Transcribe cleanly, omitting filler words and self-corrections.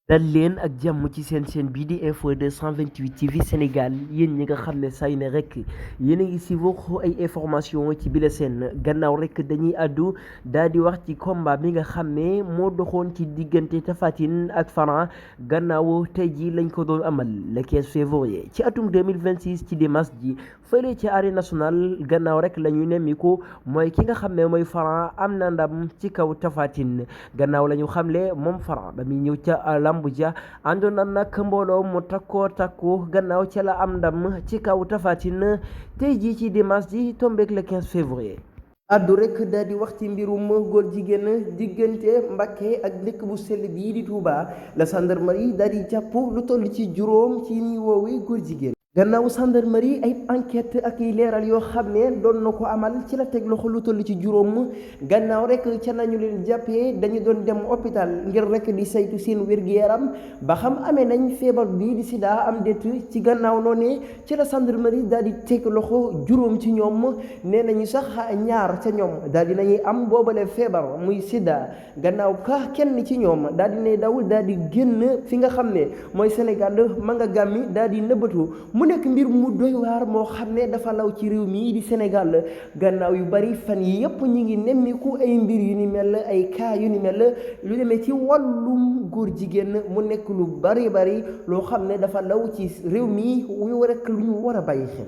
dal leen ak jàmm ci seen chaîne bii di info 228 TV Sénégal yéen ñi nga xam ne say ne rek yéen a ngi suivre ay information ci bile seen gannaaw rek dañuy àddu daal di wax ci combat bi nga xam ne moo doxoon ci diggante Tapha Tine ak Franc gannaaw tey ji lañ ko doon amal le 15 février ci atum 2026 ci dimanche ji fële ci arène nationale gannaaw rek la ñu nemmiku mooy ki nga xam ne mooy Franc am na ndam ci kaw Tapha Tine gannaaw la ñu xamle moom Franc ba muy ñëw ca lambu ja àndoon na nag mbooloo mu takkoo takku gannaaw ca la am ndam ci kaw Tapha Tine tey jii ci dimanche ji tombeek le 15 février. addu rek daal di wax ci mbirum góor jigéen diggante Mbàkke ak dëkk bu sell bii di Touba la gendarmerie daal di jàpp lu toll ci juróom ci ñuy woowee góor jigéen. gannaaw gendarmerie ay enquête ak yi leeral yoo xam ne doon na ko amal ci la teg loxo lu toll ci juróom gannaaw rek ca nañu leen jàppee dañu doon dem hôpital ngir rek di saytu seen wér-gu-yaram ba xam amee nañ feebar bii di sida am déet ci gannaaw noonu ci la gendarmerie daal di teg loxo juróom ci ñoom nee nañu sax ñaar ca ñoom daal di nañuy am boobale feebar muy sida gannaaw ka kenn ci ñoom daal di nay daw daal di génn fi nga xam ne mooy Sénégal ma nga gàmmi daal di nëbbatu mu nekk mbir mu doy waar moo xam ne dafa law ci réew mii di Sénégal gannaaw yu bari fan yi yëpp ñi ngi nemmiku ay mbir yu ni mel ay cas yu ni mel lu demee ci wàllum góor jigéen mu nekk lu bari loo xam ne dafa law ci réew mi wu rek lu ñu war a bàyyi xel.